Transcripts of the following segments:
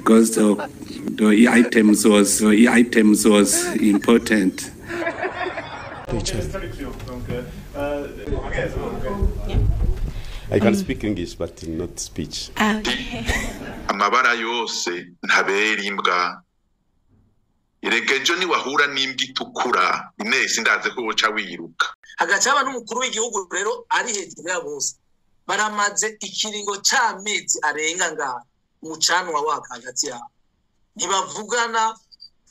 Because the items was important. I can speak English, but not speech. Amabara yose ntabera imbwa. Erega ejo niwahura n'imbwa itukura inesi ndaze ko woca wiruka. Hagaca haba n'umukuru w'igihugu rero ari hejuru ya bose. Baramaze ikiringo c'amezi arenga ngaha umucanwa waka hagati yabo ntibavugana.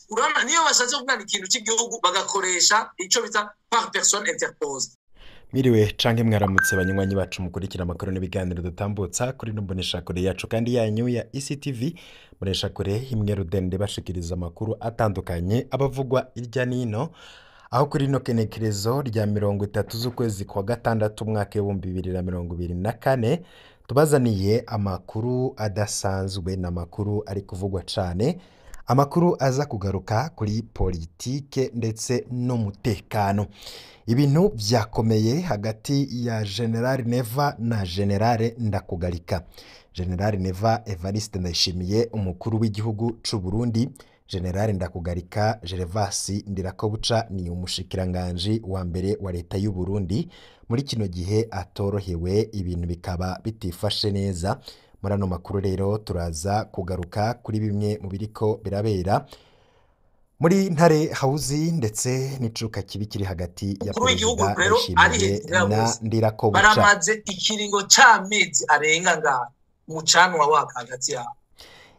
Urabona niyo bashatse kuvugana ikintu cy'igihugu bagakoresha ico bita par personne interposée. Miriwe canke mwaramutse banywanyi bacu mukurikira amakuru n'ibiganiro dutambutsa kuri numboneshakure yacu kandi yanyu ya ECTV, mboneshakure imwe rudende bashikiriza amakuru atandukanye abavugwa irya nino, aho kuri ino kenekerezo rya 30 z'ukwezi kwa gatandatu umwaka 2024 tubazaniye amakuru adasanzwe n'amakuru ari kuvugwa cane, amakuru aza kugaruka kuri politike ndetse n'umutekano. Ibintu vyakomeye hagati ya General Neva na General Ndakugarika. General Neva Evariste Ndayishimiye umukuru w'igihugu c'u Burundi, General Ndakugarika Gervasi Ndirakobuca ni umushikiranganji wa mbere wa leta y'u Burundi. Muri kino gihe atorohewe, ibintu bikaba bitifashe neza. Muri ano makuru rero turaza kugaruka kuri bimwe mu biriko birabera muri Ntare Hawuzi ndetse n'icuka kibi kiri hagati ya umukuru w'igihugu Perezida rero ari Ndayishimiye hejuru ya na bose. Ndirakobuca. Baramaze ikiringo c'amezi arenga ngaha umucanwa waka hagati yabo.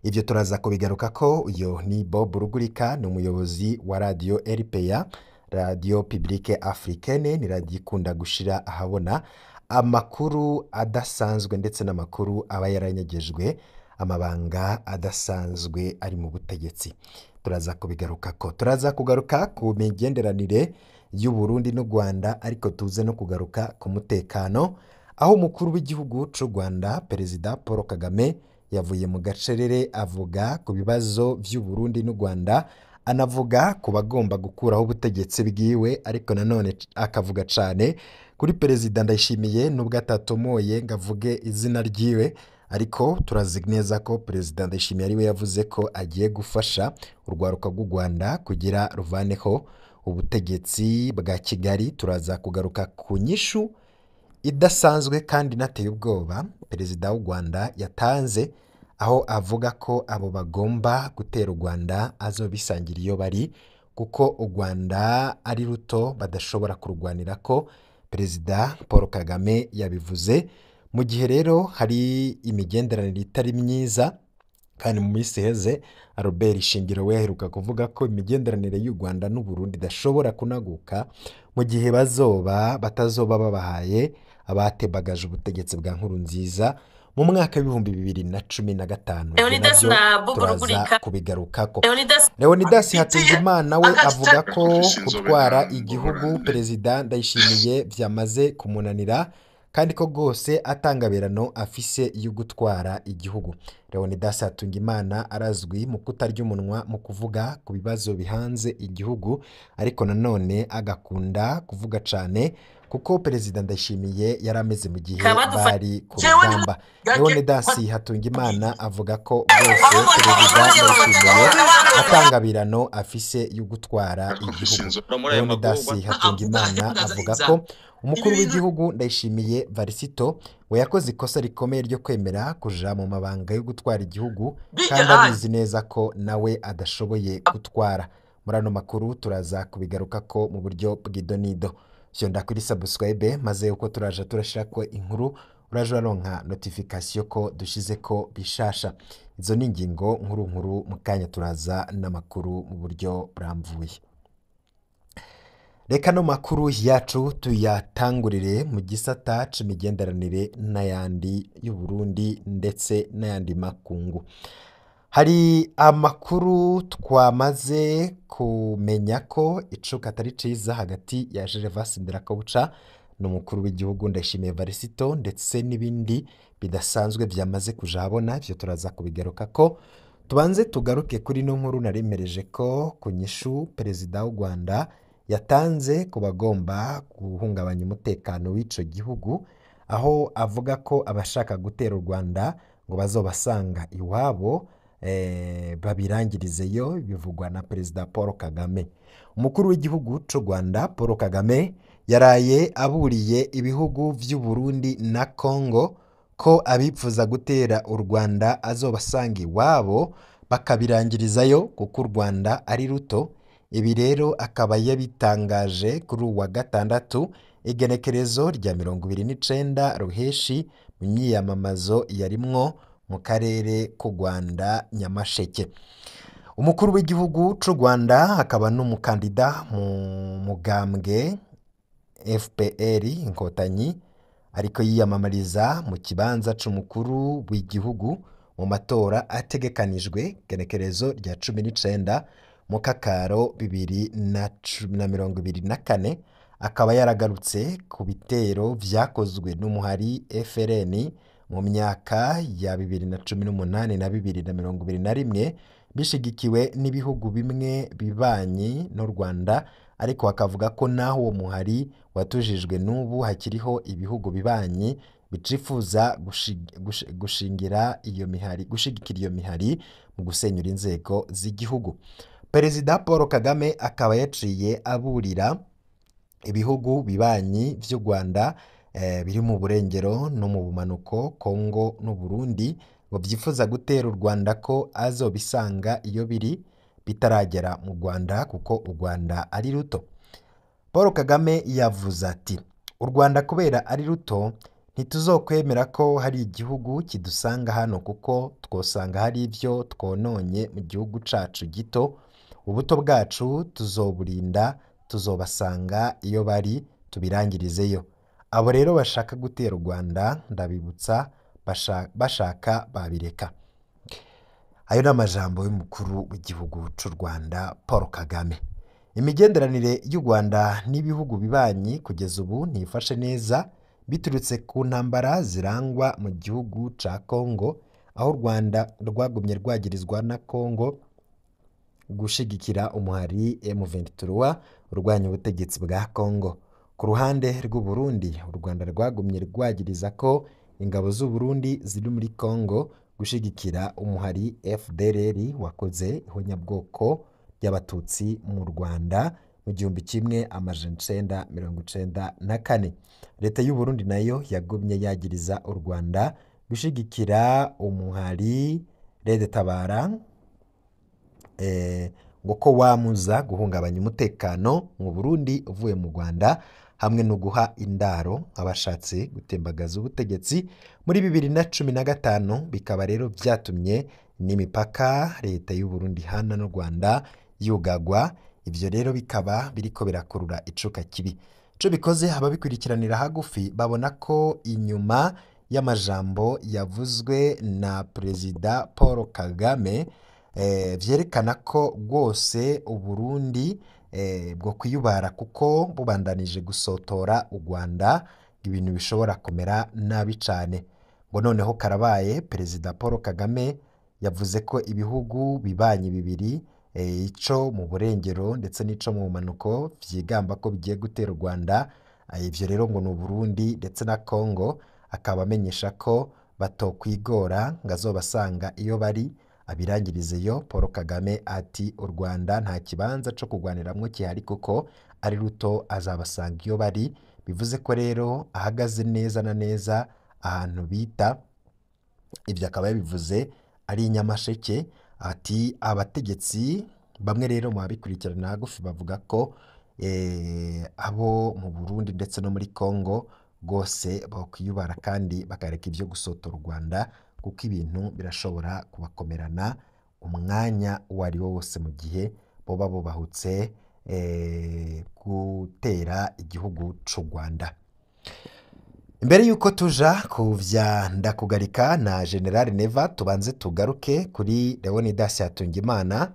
Ivyo turaza kubigaruka ko. Uyo ni Bob Rugurika, ni umuyobozi wa radio RPA, Radio Publique Africaine, ni radio ikunda gushira ahabona amakuru adasanzwe ndetse n'amakuru aba yaranyegejwe, amabanga adasanzwe ari mu butegetsi. Turaza kubigaruka ko. Turaza kugaruka ku migenderanire y'u Burundi n'u Rwanda, ariko tuze no kugaruka ku mutekano, aho umukuru w'igihugu c'u Rwanda Perezida Paul Kagame yavuye mu gacerere avuga ku bibazo vy'u Burundi n'u Rwanda, anavuga ku bagomba gukuraho ubutegetsi bwiwe, ariko nanone akavuga cane kuri Perezida Ndayishimiye nubwo atatomoye ngo avuge izina ryiwe, ariko turazi neza ko Perezida Ndayishimiye ariwe yavuze ko agiye gufasha urwaruka rw'u Rwanda kugira ruvaneho ubutegetsi bwa Kigali. Turaza kugaruka ku nyishu idasanzwe kandi inateye ubwoba Perezida w'u Rwanda yatanze, aho avuga ko abo bagomba gutera u Rwanda azobisangira iyo bari, kuko u Rwanda ari ruto badashobora kurwanira ko. Perezida Paul Kagame yabivuze mu gihe rero hari imigenderanire itari myiza, kandi mu minsi iheze Albert Shingiro we yaheruka kuvuga ko imigenderanire y'u Rwanda n'u Burundi idashobora kunaguka mu gihe bazoba batazoba babahaye abatebagaje ubutegetsi bwa Nkurunziza mu mwaka w'2015. Ivyo Leonidas navyo na Bob turaza Rugurika. kubigarukako. Leonidas Leonidas Abifitiye Hatungimana we agaca avuga ko Mfise inzobe gutwara nta igihugu ngorane. Perezida Ndayishimiye vyamaze kumunanira, kandi ko rwose atangaberano afise yo gutwara igihugu. Leonidas Hatungimana arazwi mu kutarya umunwa mu kuvuga ku bibazo bihanze igihugu, ariko nanone agakunda kuvuga cane kuko Perezida Ndayishimiye yari ameze mu gihe Kabadufa- bari ku Jewe ni rugamba. gake Leonidas Hatungimana avuga ko rwose Perezida Ndayishimiye atangabirano afise yo gutwara Ariko mfise igihugu. inzobe. Muri ayo Leonidas magorwa Hatungimana Avuga avuga inzara. ko umukuru Ibi bintu- w'igihugu Ndayishimiye Varisito we yakoze ikosa rikomeye ryo kwemera kuja mu mabanga yo gutwara igihugu Bijya kandi hasi. abizi neza ko nawe adashoboye gutwara. Muri ano makuru turaza kubigaruka ko mu buryo bw'idonido. Fyonda kuri subscribe maze uko turaja turashirako inkuru uraje uraronka notification ko dushize ko bishasha. Izo ni ingingo nkuru nkuru, mu kanya turaza n'amakuru mu buryo buramvuye. Reka no makuru yacu tuyatangurire mu gisata c'imigenderanire n'ayandi y'u Burundi ndetse n'ayandi makungu. Hari amakuru twamaze kumenya ko icuka atari ciza hagati ya Gervas Ndirakobuca n'umukuru w'igihugu Ndayishimiye Varisito, ndetse n'ibindi bidasanzwe vyamaze kuja ahabona. Ivyo turaza kubigaruka ko. Tubanze tugaruke kuri ino nkuru naremereje ko ku nyishu Perezida w'u Rwanda yatanze ku bagomba guhungabanya umutekano w'ico gihugu, aho avuga ko abashaka gutera u Rwanda ngo bazobasanga iwabo. babirangirizeyo, bivugwa na Perezida Paul Kagame. Umukuru w'igihugu c'u Rwanda Paul Kagame yaraye aburiye ibihugu vy'u Burundi na Congo ko abipfuza gutera u Rwanda azobasanga iwabo bakabirangirizayo kuko u Rwanda ari ruto. Ibi rero akaba yabitangaje kuri uwa gatandatu igenekerezo rya 29 Ruheshi mu myiyamamazo yarimwo mu karere k'u Rwanda Nyamasheke. Umukuru w'igihugu c'u Rwanda akaba n'umukandida mu mugambwe FPR Inkotanyi, ariko yiyamamariza mu kibanza c'umukuru w'igihugu mu matora ategekanijwe igenekerezo rya 19 mu Kakaro 2024, akaba yaragarutse ku bitero vyakozwe n'umuhari FRN mu myaka ya 2018 na 2021 bishigikiwe n'ibihugu bimwe bibanyi n'u Rwanda, ariko akavuga ko naho uwo muhari watujijwe n'ubu hakiriho ibihugu bibanyi bicifuza gushingira iyo mihari, gushigikira iyo mihari mu gusenyura inzego z'igihugu. Perezida Paul Kagame akaba yaciye aburira ibihugu bibanyi vy'u Rwanda biri mu burengero no mu bumanuko, Congo n'u Burundi, ngo vyifuza gutera u Rwanda ko azobisanga iyo biri bitaragera mu Rwanda kuko u Rwanda ari ruto. Paul Kagame yavuze ati: "U Rwanda kubera ari ruto ntituzokwemera ko hari igihugu kidusanga hano kuko twosanga hari ivyo twononye mu gihugu cacu gito. Ubuto bwacu tuzoburinda, tuzobasanga iyo bari tubirangirizeyo. Abo rero bashaka gutera u Rwanda ndabibutsa bashaka babireka." Ayo ni amajambo y'umukuru w'igihugu c'u Rwanda Paul Kagame. Imigenderanire y'u Rwanda n'ibihugu bibanyi kugeza ubu ntifashe neza biturutse ku ntambara zirangwa mu gihugu ca Congo, aho u Rwanda rwagumye rwagirizwa na Congo gushigikira umuhari M23 urwanya ubutegetsi bwa Congo. Ku ruhande rw'u Burundi, u Rwanda rwagumye rwagiriza ko ingabo z'u Burundi ziri muri Congo gushigikira umuhari FDLR wakoze ihonyabwoko ry'abatutsi mu Rwanda mu 1994. Leta y'u Burundi nayo yagumye yagiriza u Rwanda gushigikira umuhari Red Tabara ngo ko wamuza guhungabanya umutekano mu Burundi uvuye mu Rwanda, hamwe no guha indaro abashatse gutembagaza ubutegetsi muri 2015. Bikaba rero vyatumye n'imipaka leta y'u Burundi hana n'u Rwanda yugagwa. Ivyo rero bikaba biriko birakurura icuka kibi. Ico bikoze, ababikurikiranira hagufi babona ko inyuma y'amajambo yavuzwe na Perezida Paul Kagame vyerekana ko rwose Uburundi bwo kwiyubara kuko bubandanije gusotora u Rwanda, ibintu bishobora kumera nabi cane. Ngo noneho karabaye, Perezida Paul Kagame yavuze ko ibihugu bibanyi bibiri, ico mu burengero ndetse n'ico mu bumanuko, vyigamba ko bigiye gutera u Rwanda. Ivyo rero ngo ni Uburundi ndetse na Congo, akaba amenyesha ko batokwigora ngo azobasanga iyo bari abirangirizeyo. Paul Kagame ati u Rwanda nta kibanza co kurwaniramwo gihari kuko ari ruto, azabasanga iyo bari. Bivuze ko rero ahagaze neza na neza ahantu bita, ivyo akaba yabivuze ari i Nyamasheke. Ati abategetsi bamwe rero mu babikurikirana hagufi bavuga ko abo mu Burundi ndetse no muri Congo rwose bokwiyubara kandi bakareka ivyo gusotora u Rwanda, kuko ibintu birashobora kubakomerana umwanya uwo ari wo wose mu gihe boba bubahutse gutera igihugu c'u Rwanda. Imbere yuko tuja ku vya Ndakugarika na General Neva, tubanze tugaruke kuri Leonidas Hatungimana.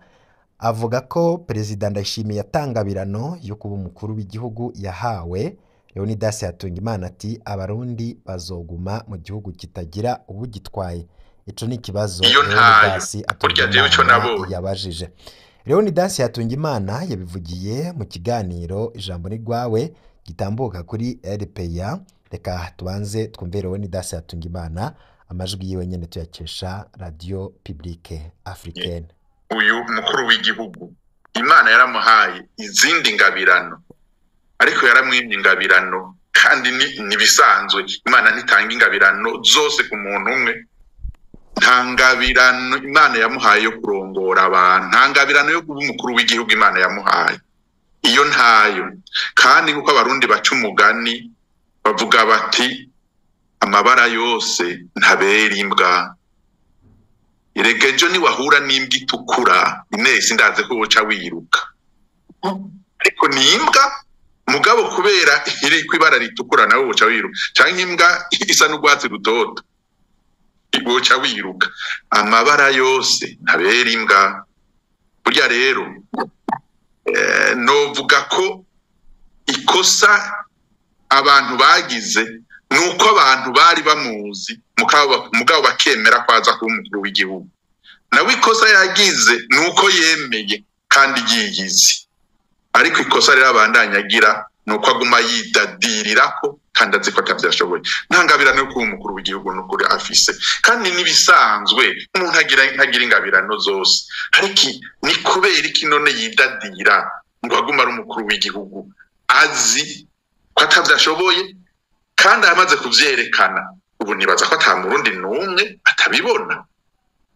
Avuga ko Perezida Ndayishimiye yatangabirano yo kuba umukuru w'igihugu yahawe. Leonidas Hatungimana ati abarundi bazoguma mu gihugu kitagira ubugitwaye. Ico ni ikibazo Iyo ntayo. Leonidas Burya jewe ico Hatungimana nabonye. yabajije. Leonidas Hatungimana yabivugiye mu kiganiro Ijambo ni rwawe gitambuka kuri RPA. Reka tubanze twumve Leonidas Hatungimana Amajwi yiwe nyene tuyakesha Radio Publique Africaine. Uyu mukuru w'igihugu Imana yaramuhaye izindi ngabirano, ariko yaramwimye ingabirano, kandi ni bisanzwe. Imana ntitanga ingabirano zose ku muntu umwe. Nta ngabirano Imana yamuhaye yo kurongora abantu, nta ngabirano yo kuba umukuru w'igihugu Imana yamuhaye, iyo ntayo. Kandi nk'uko Abarundi baca umugani bavuga bati amabara yose ntabera imbwa. Erega ejo niwahura n'imbwa itukura inesi ndaze ko woca wiruka, ariko ni imbwa mugabo kubera iri kwibara ritukura nawe woca wiruka, canke imbwa isa n'urwatsi rutoto woca wiruka. Amabara yose ntabera imbwa. Burya rero novuga ko ikosa abantu bagize nuko abantu bari bamuzi mugabo bakemera ko aza kuba umukuru w'igihugu. Nawe ikosa yagize nuko yemeye kandi yiyizi, ariko ikosa rero abandanya agira nuko aguma yidadirirako kandi azi ko atavyashoboye. Nta ngabirano yo kuba umukuru w'igihugu nukuri afise, kandi nibisanzwe umuntu ntagira ingabirano zose. Ariko ni kubera iki none yidadira ngo agume ari umukuru w'igihugu azi ko atavyashoboye kandi amaze kuvyerekana? Ubu nibaza ko ata murundi n'umwe atabibona.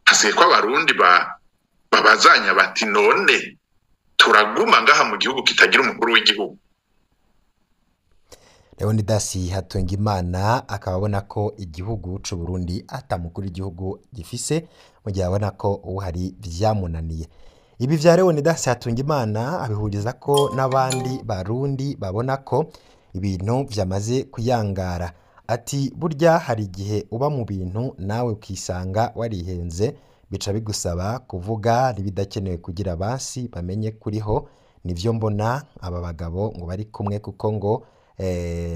Hasigaye ko Abarundi babazanya bati none turaguma ngaha mu gihugu kitagira umukuru w'igihugu. Leonidas Hatungimana akaba abona ko igihugu c'u Burundi atamukuru igihugu gifise, mu gihe abona ko uhari vyamunaniye. Ibi vya Leonidas Hatungimana abihuriza ko n'abandi Barundi babona ko ibintu vyamaze kuyangara. Ati burya hari igihe uba mu bintu nawe ukisanga warihenze, bica bigusaba kuvuga ibidakenewe kugira basi bamenye kuriho. Nivyo mbona aba bagabo ngo bari kumwe, kuko ngo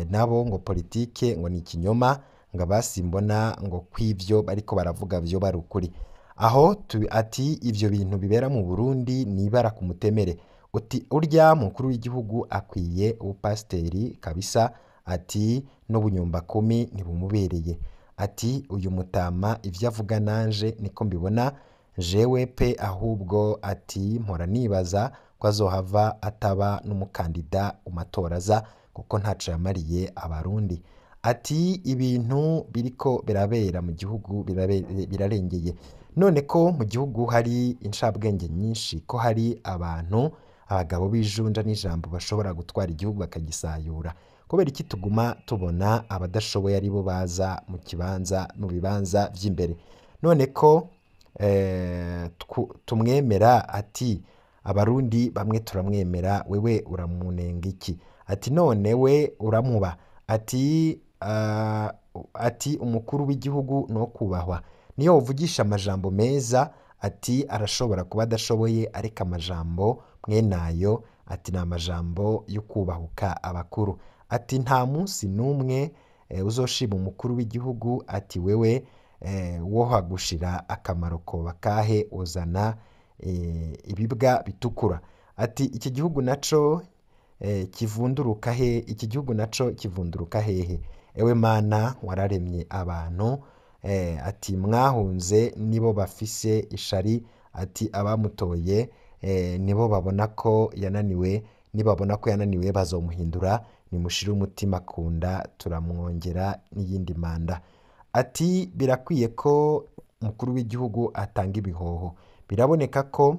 nabo ngo politike ngo ni ikinyoma, ngo abasi mbona ngo kw'ivyo bariko baravuga vyo bari ukuri. Aho ati ivyo bintu bibera mu Burundi nibara ku mutemere. Uti urya mukuru w'igihugu akwiye ubupasiteri kabisa, ati n'ubunyumba kumi ntibumubereye. Ati uyu mutama ivyo avuga nanje niko mbibona jewe pe, ahubwo ati mpora nibaza ko azohava ataba n'umukandida mu matora aza, kuko ntaco yamariye Abarundi. Ati ibintu biriko birabera mu gihugu birarengeye. None ko mu gihugu hari incabwenge nyinshi, ko hari abantu abagabo b'ijunja n'ijambo bashobora gutwara igihugu bakagisayura, kubera iki tuguma tubona abadashoboye aribo baza mu kibanza mu bibanza vy'imbere? None ko tumwemera, ati Abarundi bamwe turamwemera, wewe uramunenga iki? Ati none we uramuba. Ati ati umukuru w'igihugu no kubahwa, niyo uvugisha amajambo meza. Ati arashobora kuba adashoboye, ariko amajambo mwenayo ati ni amajambo yo kubahuka abakuru. Ati nta munsi n'umwe uzoshima umukuru w'igihugu. Ati wewe wo hagushira akamaro koba kahe, uzana ibibwa bitukura. Ati iki gihugu naco kivunduruka he, iki gihugu naco kivunduruka hehe? Ewe Mana wararemye abantu. Ati mwahunze nibo bafise ishari. Ati abamutoye nibo babona ko yananiwe, nibabona ko yananiwe bazomuhindura. Nimushire umutima kunda, turamwongera n'iyindi manda. Ati birakwiye ko umukuru w'igihugu atanga ibihoho. Biraboneka ko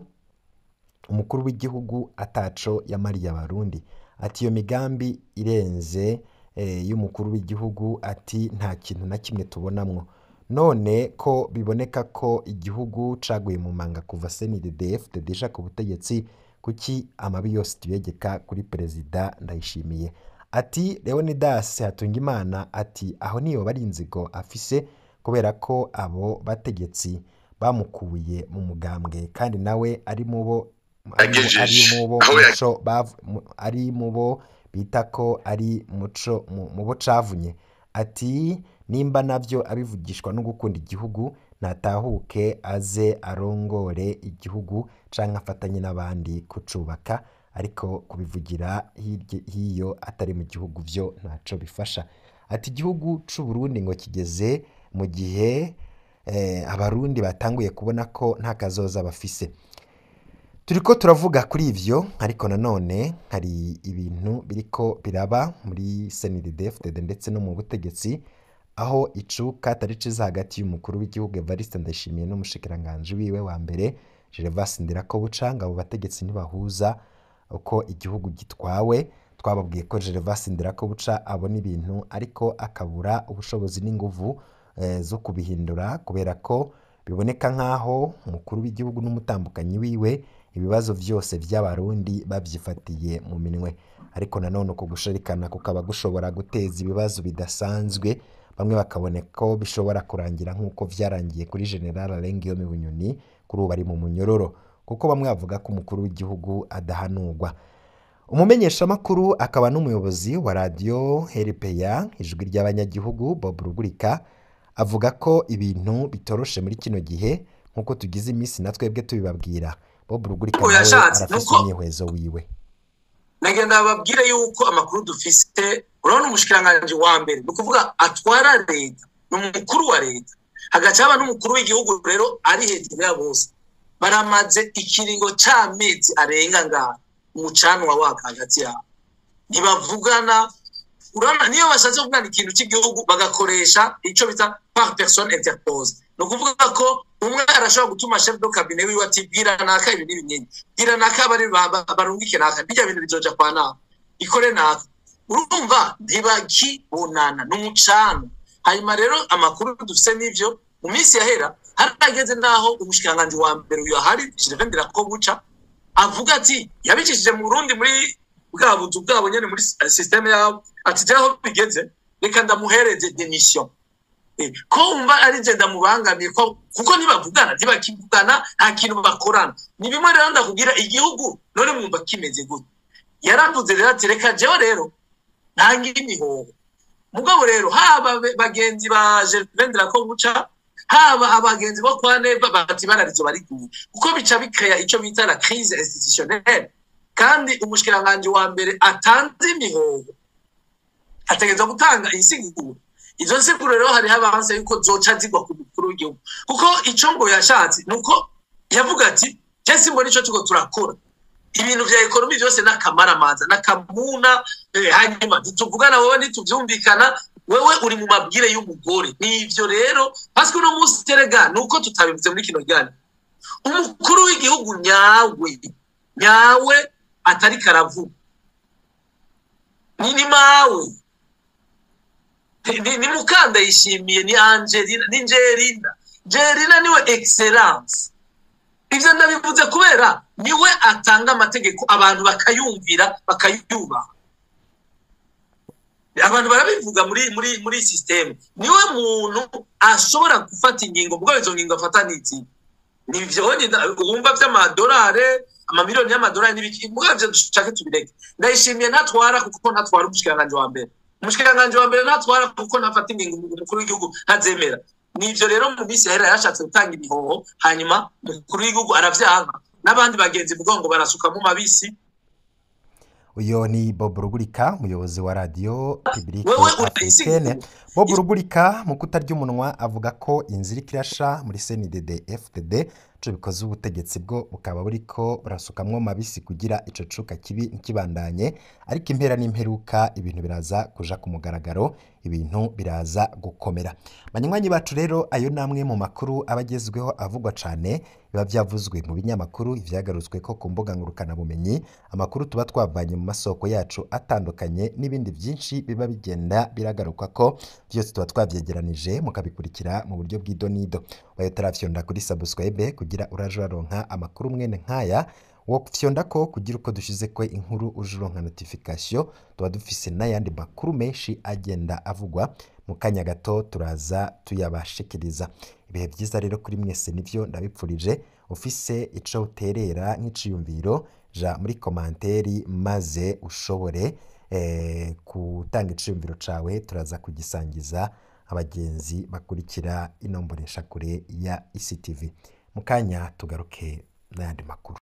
umukuru w'igihugu ataco yamariye Abarundi. Ati iyo migambi irenze y'umukuru w'igihugu, ati nta kintu na kimwe tubonamwo. None ko biboneka ko igihugu caguye mu manga kuva CNDD-FDD ija ku butegetsi, kuki amabi yose tuyegeka kuri Perezida Ndayishimiye? Ati Leonidas Hatungimana ati aho niyo bari inzigo afise, kubera ko abo bategetsi bamukuye mu mugambwe, kandi nawe ari mubo ari mubo bita ko ari muco mubo cavunye. Ati nimba navyo abivugishwa no gukunda igihugu, natahuke aze arongore igihugu canke afatanye n'abandi kucubaka, ariko kubivugira hiyo atari mu gihugu vyo ntaco bifasha. Ati igihugu c'u Burundi ngo kigeze Mu gihe Abarundi batanguye kubona ko nta kazoza bafise. Turiko turavuga kuri ivyo, ariko nanone hari ibintu biriko biraba muri CNDD-FDD ndetse no mu butegetsi, aho icuka atari ciza hagati y'umukuru w'igihugu Evariste Ndayishimiye n'umushikiranganji wiwe wa mbere Gervas Ndirakobuca. Ngo abo bategetsi ntibahuza uko igihugu gitwawe. Twababwiye ko Gervas Ndirakobuca abona ibintu ariko akabura ubushobozi n'inguvu zo kubihindura, kubera ko biboneka nk'aho umukuru w'igihugu n'umutambukanyi wiwe ibibazo vyose vy'Abarundi bavyifatiye mu minwe. Ariko nanone uko gusharikana kukaba gushobora guteza ibibazo bidasanzwe, bamwe bakabona ko bishobora kurangira nk'uko vyarangiye kuri General Alain Guillaume Bunyoni, kuri ubu ari mu munyororo, kuko bamwe bavuga ko umukuru w'igihugu adahanurwa. Umumenyeshamakuru akaba n'umuyobozi wa radiyo RPA, Ijwi ry'Abanyagihugu, Bob Rugurika, avuga ko ibintu bitoroshe muri kino gihe nk'uko tugize iminsi na twebwe tubibabwira. Bob Rugurika Ariko nawe yashatse arafise nuko umwihwezo wiwe. Nagenda babwire yuko amakuru dufise, urabona umushikiranganji wa mbere ni ukuvuga atwara leta, ni umukuru wa leta, hagaca haba n'umukuru w'igihugu rero ari hejuru ya bose. Baramaze ikiringo c'amezi arenga ngaha umucanwa waka hagati yabo, ntibavugana. Urabona niyo bashatse kuvugana ikintu cy'igihugu bagakoresha ico bita par personne interpose, ni ukuvuga ko umwe arashobora gutuma chef de cabinet wiwe ati bwira naka ibi n'ibi n'ibi, bwira naka bari barungike naka, bijya bintu bizoja kwa naka, ikore naka. Urumva ntibakibonana, ni umucano. Hanyuma rero amakuru dufise n'ivyo mu minsi yahera harageze naho umushikiranganji wa mbere uyu ahari Gervais Ndirakobuca avuga ati yabicishije mu Burundi muri bwa buzu bwabo nyene muri système yabo, ati jewe aho bigeze reka ndamuhereze démission. Ko wumva ari je ndamubangamiye ko kuko ntibavugana, ntibakivugana, nta kintu bakorana. Ni bimwe rero ndakubwira, igihugu none mwumva kimeze gute? Yaravuze rero ati reka jewe rero ntange imihoho. Mugabo rero haba bagenzi ba Gervais Ndirakobuca, haba abagenzi bo kwa Neva, bati bararizo bariguye, kuko bica bikreya ico bita la crise institutionnelle. Kandi umushikiranganji wa mbere atanze imihoho ategerezwa gutanga insiguro. Izo nsiguro rero hariho abanse yuko zoca zigwa ku mukuru w'igihugu, kuko ico ngo yashatse nuko yavuga ati je simbona ico turiko turakora, ibintu vya économie byose n'akamaramaza n'akamuna. Hanyuma ntituvugana, wewe ntituvyumvikana, wewe uri mu mabwire y'umugore. Nivyo rero parce que uno munsi terega nuko tutabivuze muri kino kiganiro, umukuru w'igihugu nyawe nyawe atari karavuga ni mawe ni Mukanda yishimiye, ni Angelina, ni Njerina. Njerina niwe excellence. Ivyo ndabivuze kubera niwe atanga amategeko abantu bakayumvira, bakayubaha. Abantu barabivuga muri système, niwe muntu ashobora gufata ingingo. Mugabo izo ngingo afata ni izi, ni ivyo wumva vy'amadolari, amamiliyoni y'amadolari n'ibiki. Mugabo ivyo dushake tubireke. Ndayishimiye ntatwara kuko ntatwara umushikiranganji wa mbere, umushikiranganji wa mbere ntatwara kuko ntafata ingingo, umukuru w'igihugu ntazemera. Nivyo rero mu minsi yahera yashatse gutanga imihoho, hanyuma umukuru w'igihugu aravyanka n'abandi bagenzi mugongo barasukamo mabisi. Uyo ni Bob Rugurika, umuyobozi wa radiyo Publique Wewe Africaine. urayisigura. Bob Rugurika mu kutarya umunwa avuga ko inzira iriko irasha muri CNDD FDD, ico bikoze ubutegetsi bwo bukaba buriko burasukamwo mabisi kugira ico cuka kibi ntikibandanye, ariko impera n'imperuka ibintu biraza kuja ku mugaragaro, ibintu biraza gukomera. Banywanyi bacu rero, ayo namwe mu makuru aba agezweho avugwa cane, biba vyavuzwe mu binyamakuru, ivyagarutswe ko ku mbuga ngurukanabumenyi, amakuru tuba twavanye mu masoko yacu atandukanye n'ibindi byinshi biba bigenda biragaruka ko byose tuba twavyegeranije, mukabikurikira mu buryo bw'idonido. Wayo utaravyonda kuri subscribe kugira uraje uraronka amakuru mwene nkaya, wo fyonda ko kugira uko dushize ko inkuru uje uronka notification. Tuba dufise n'ayandi makuru menshi agenda avugwa, mu kanya gato turaza tuyabashikiriza. Ibihe byiza rero kuri mwese, nivyo ndabipfurije. Ufise ico uterera nk'iciyumviro, ja muri commentaire maze ushobore gutanga iciyumviro cawe, turaza kugisangiza abagenzi bakurikira ino mboneshakure ya ICTV. Mu kanya tugaruke n'ayandi makuru.